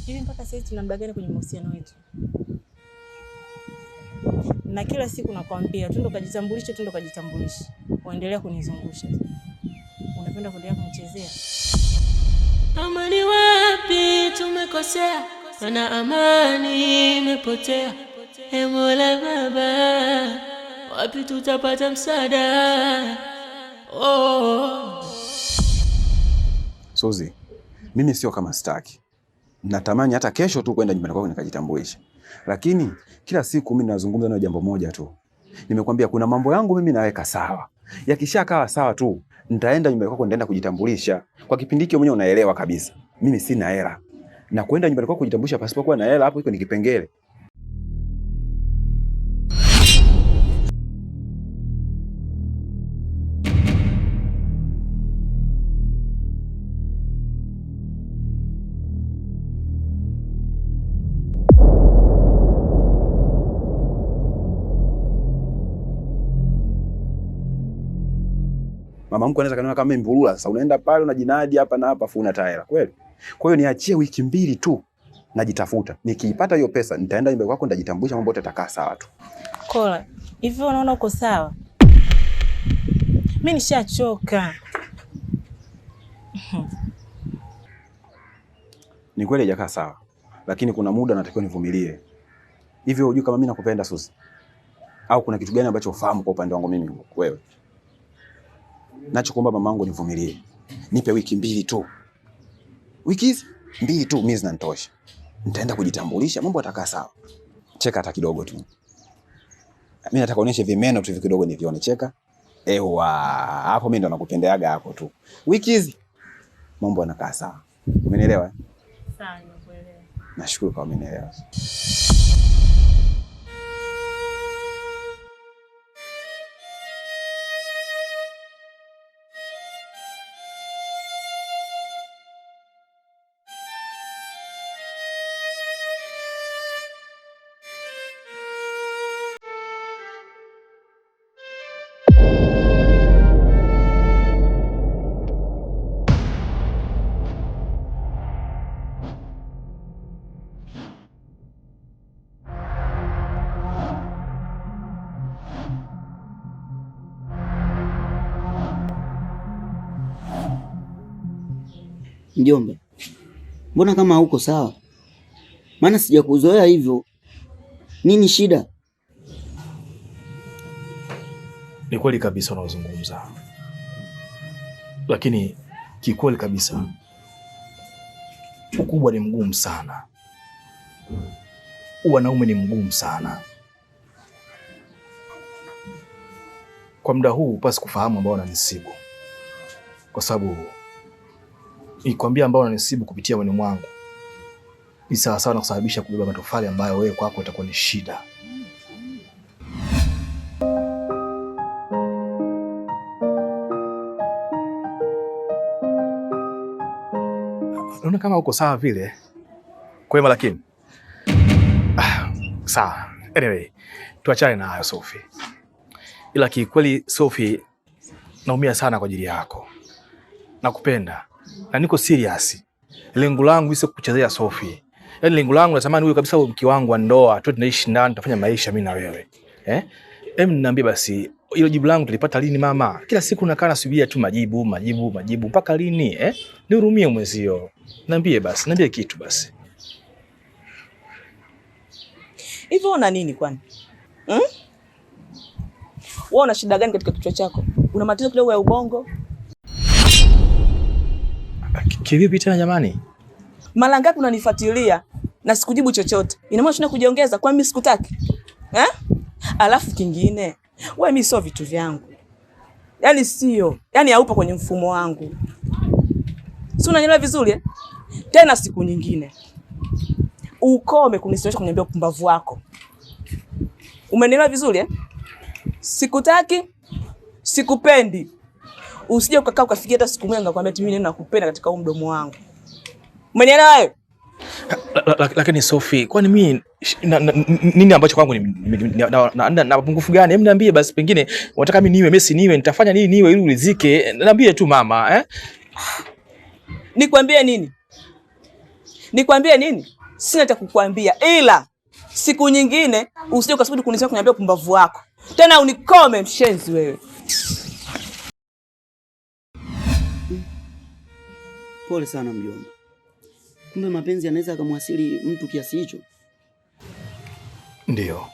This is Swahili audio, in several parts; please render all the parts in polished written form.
Hivi mpaka sasa tuna muda gani kwenye mahusiano yetu? Na kila siku nakwambia tu ndo kajitambulishe, tu ndo kajitambulishe. Waendelea kunizungusha. Unapenda kuendelea kunichezea. Amani wapi tumekosea, mana amani imepotea. E Mola Baba, wapi tutapata msaada? Oh. Suzi, mimi sio kama sitaki. Natamani hata kesho tu kwenda nyumbani kwako nikajitambulishe. Lakini kila siku mimi nazungumza nayo jambo moja tu. Nimekwambia kuna mambo yangu mimi naweka sawa. Yakishakaa sawa tu, nitaenda nyumbani kwako nitaenda kujitambulisha. Kwa kipindi hiki mwenyewe unaelewa kabisa. Mimi sina hela. Na kwenda nyumbani kwako kujitambulisha pasipokuwa na hela hapo iko ni kipengele. Mama mkwe anaweza kaniona kama mimi mbulula. Sasa unaenda pale unajinadi hapa na hapa afu una hela kweli. Kwa hiyo niachie wiki mbili tu najitafuta. Nikiipata hiyo pesa nitaenda nyumbani kwako nitajitambulisha, mambo yote yatakaa sawa tu. Kola, hivi unaona uko sawa? Mimi nishachoka. Ni kweli haijakaa sawa, lakini kuna muda natakiwa nivumilie. Hivyo hujui kama mimi nakupenda Suzi? Au kuna kitu gani ambacho ufahamu kwa upande wangu mimi wewe? Nachokuomba mamangu nivumilie. Nipe wiki mbili tu. Wiki hizi mbili tu mimi zinanitosha. Nitaenda kujitambulisha, mambo yatakaa sawa. Cheka hata kidogo tu. Mimi nataka uonyeshe vimeno tu hivi kidogo nivione. Cheka. Ewa, hapo mimi ndo nakupendeaga hapo tu. Wiki hizi mambo yanakaa sawa. Umenielewa? Eh? Sawa, nimekuelewa. Nashukuru kwa umenielewa. Mjomba, mbona kama hauko sawa? Maana sijakuzoea hivyo. Nini shida? Ni kweli kabisa unaozungumza, lakini kikweli kabisa ukubwa ni mgumu sana, wanaume ni mgumu sana. Kwa muda huu upasi kufahamu ambao wananisibu, kwa sababu nikwambia ambao wananisibu kupitia weni mwangu ni sawasawa na kusababisha kubeba matofali ambayo wewe kwako itakuwa ni shida. Naona kama uko sawa vile kwema, lakini sawa. Anyway, tuachane na hayo Sophie, ila kikweli Sophie, naumia sana kwa ajili yako, nakupenda na niko serious. Lengo langu sio kuchezea Sophie, yaani lengo langu natamani huyo kabisa mke wangu wa ndoa, tu tunaishi ndani, tutafanya maisha mimi na wewe eh. Em, niambie basi hilo jibu langu tulipata lini mama? Kila siku nakaa nasubiria tu majibu majibu majibu, mpaka lini eh? Nihurumie mwezio, niambie basi, niambie kitu basi. Hivyo una nini kwani? Hmm? Wewe una shida gani katika kichwa chako? Una matatizo kidogo ya ubongo? Kivipi tena jamani? Mara ngapi unanifuatilia na sikujibu chochote? Ina maana unashinda kujiongeza kwa mimi sikutaki? Eh? Alafu kingine, wewe mimi sio vitu vyangu. Yaani sio. Yaani haupo kwenye mfumo wangu. Si unanielewa vizuri eh? Tena siku nyingine ukome kunisimamisha kuniambia upumbavu wako. Umenielewa vizuri eh? Sikutaki, sikupendi. Usije ukakaa ukafikia hata siku moja ngakwambia eti mimi neno nakupenda katika huu mdomo wangu. Umenielewa wewe? Lakini Sophie, kwani mimi nini ambacho kwangu na mapungufu gani? Hebu niambie basi, pengine unataka mimi niwe Messi, niwe nitafanya nini niwe ili ulizike? Niambie tu mama eh? Nikwambie nini? Nikwambie nini? Sina cha kukuambia ila siku nyingine usije ukasubiri kunisema kuniambia pumbavu wako. Tena unikome mshenzi wewe. Pole sana mjomba. Kumbe mapenzi yanaweza akamwasili mtu kiasi hicho. Ndiyo,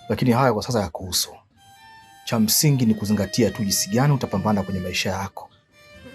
lakini haya kwa sasa yakuhusu. Cha msingi ni kuzingatia tu jinsi gani utapambana kwenye maisha yako,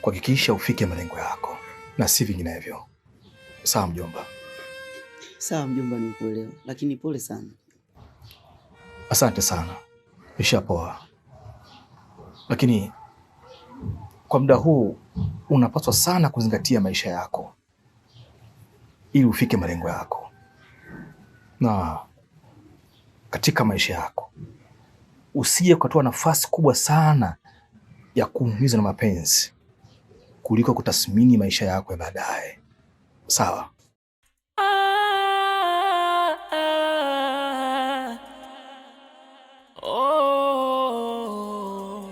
kuhakikisha ufike malengo yako na si vinginevyo. Sawa mjomba? Sawa mjomba, nimekuelewa, lakini pole sana. Asante sana, nishapoa. Lakini kwa muda huu unapaswa sana kuzingatia maisha yako ili ufike malengo yako, na katika maisha yako usije ukatoa nafasi kubwa sana ya kuumizwa na mapenzi kuliko kutathmini maisha yako ya baadaye. Sawa? Ah, ah, oh.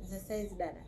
Za saizi dada.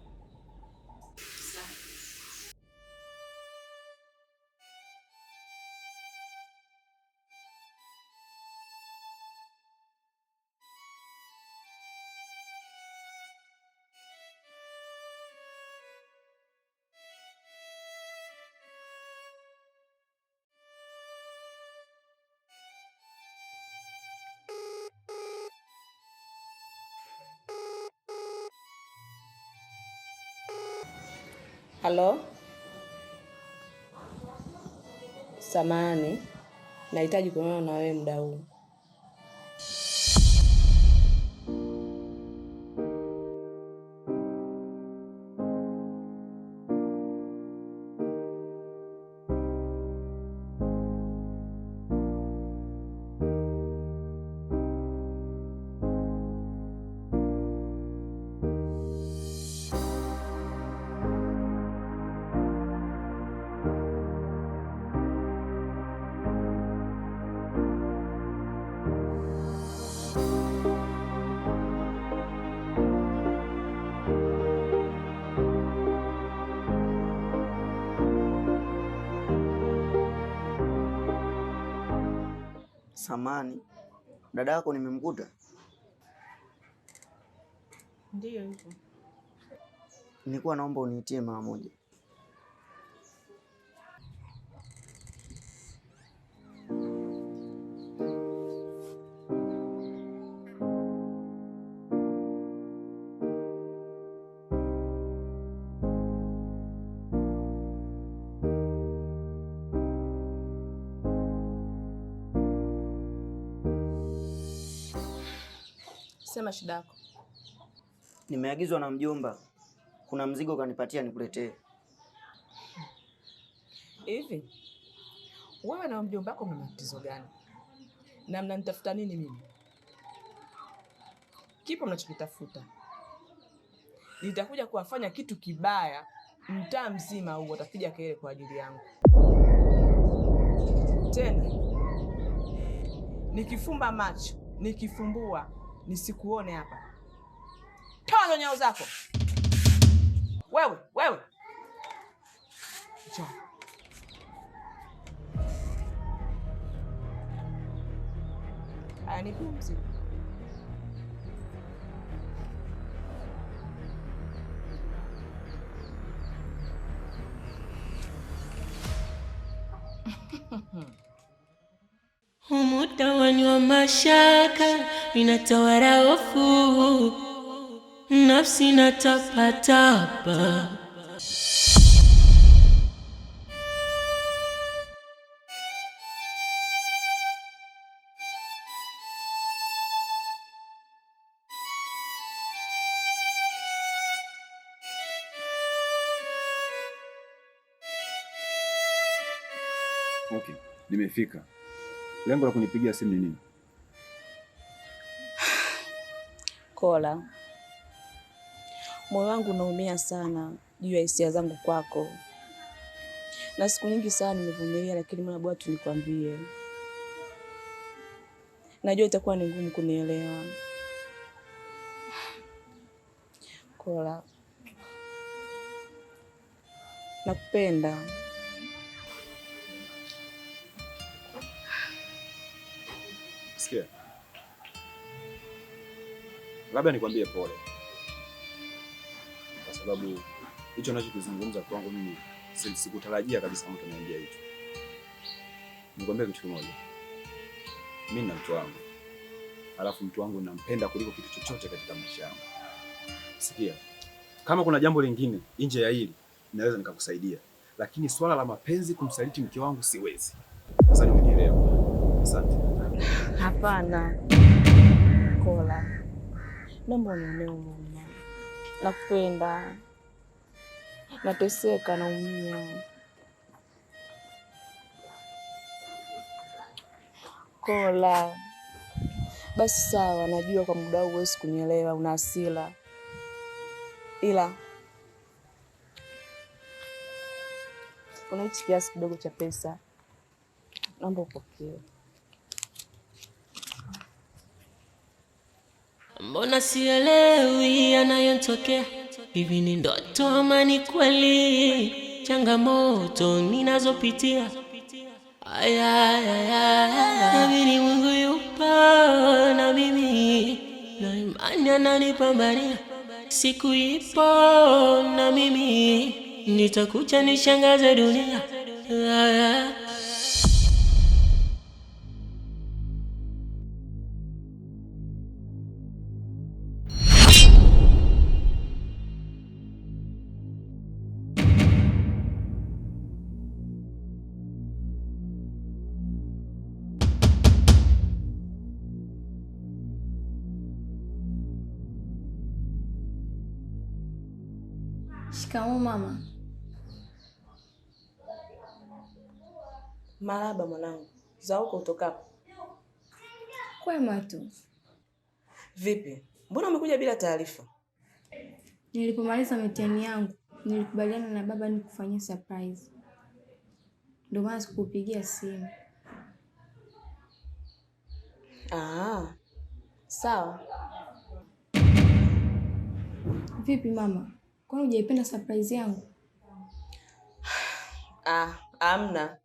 Halo? Samahani, nahitaji kuonana na wewe muda huu. Samani, dada yako nimemkuta. Ndiyo hivyo. Nilikuwa naomba uniitie mara moja. Sema shida yako. Nimeagizwa na mjomba, kuna mzigo kanipatia nikuletee. Hivi wewe na mjomba wako mna matatizo gani? Na mnanitafuta nini mimi? Kipo mnachokitafuta? Nitakuja kuwafanya kitu kibaya, mtaa mzima huu watapiga kelele kwa ajili yangu. Tena nikifumba macho, nikifumbua, nisikuone hapa. Toa hizo nyao zako wewe, wewe njoo. Aya, nipe mzigo. Umuda wa mashaka inatawala hofu, nafsi natapatapa. Okay, nimefika. Lengo la kunipigia simu ni nini? Kola, moyo wangu unaumia sana juu ya hisia zangu kwako. Na siku nyingi sana nimevumilia, lakini mbona bora tu nikwambie. Najua itakuwa ni ngumu kunielewa. Kola, nakupenda. Sikia, labda nikwambie pole, kwa sababu hicho ninachokizungumza kwangu mimi sikutarajia kabisa mtu ananiambia hicho. Nikwambie kitu kimoja, mimi nina mtu wangu, alafu mtu wangu nampenda kuliko kitu chochote katika maisha yangu. Sikia, kama kuna jambo lingine nje ya hili naweza nikakusaidia, lakini swala la mapenzi, kumsaliti mke wangu siwezi. Sasa umenielewa? Asante. Hapana Kola, naomba unionee huruma. Nakupenda, nateseka, naumia. Kola, basi sawa, najua kwa muda huu huwezi kunielewa, una hasira, ila kuna hichi kiasi kidogo cha pesa, naomba upokee. Mbona sielewi yanayotokea? Hivi ni ndoto ama ni kweli? Changamoto ninazopitia, aya, aya, naamini Mungu yupo na mimi, na imani ananipambania. Siku ipo na mimi nitakuja nishangaze dunia. Aya. Shikamoo mama. Marahaba mwanangu, za huko utokapo? Kwema tu. Vipi, mbona umekuja bila taarifa? Nilipomaliza mitihani yangu nilikubaliana na baba nikufanyia surprise, ndio maana sikukupigia simu. Ah, sawa. Vipi mama, kwani hujaipenda surprise yangu? Ah, amna.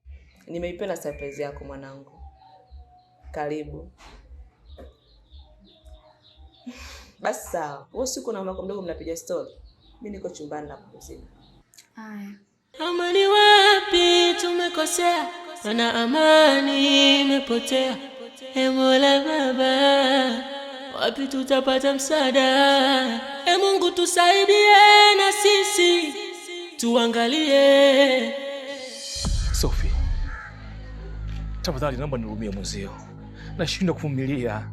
Nimeipenda surprise yako mwanangu. Karibu. Basi sawa. Wewe siku na mama mdogo mnapiga story. Mimi niko chumbani napumzika. Haya. Amani wapi tumekosea, na amani imepotea. E Mola Baba, wapi tutapata msaada? E Mungu tusaidie na sisi tuangalie. Sophie, tafadhali naomba nihurumie mwenzio, nashindwa kuvumilia.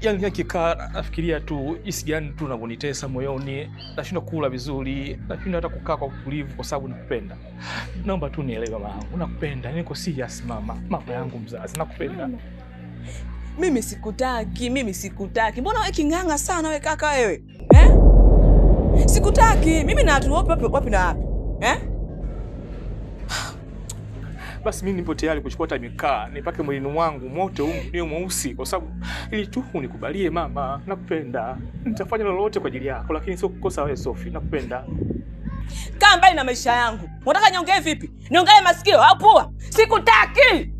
Yaani nikikaa nafikiria tu jinsi gani tu unavyonitesa moyoni, nashindwa kula vizuri, nashindwa hata kukaa kwa utulivu kwa sababu nakupenda. Naomba tu nielewe mama yangu, nakupenda, niko serious mama, mama yangu mzazi, nakupenda. Mimi sikutaki, mimi sikutaki. Mbona wewe king'ang'a sana wewe kaka wewe? Eh? Sikutaki. Mimi na watu wapi wapi na wapi? Eh? Basi mimi nipo tayari kuchukua hata mikaa nipake mwilini mwangu moto huu niwe mweusi, kwa sababu ili tu unikubalie mama, nakupenda. Nitafanya lolote kwa ajili yako, lakini sio kukosa wewe Sophie, nakupenda. Kaa mbali na maisha yangu. Unataka niongee vipi? Niongee masikio au pua? Sikutaki.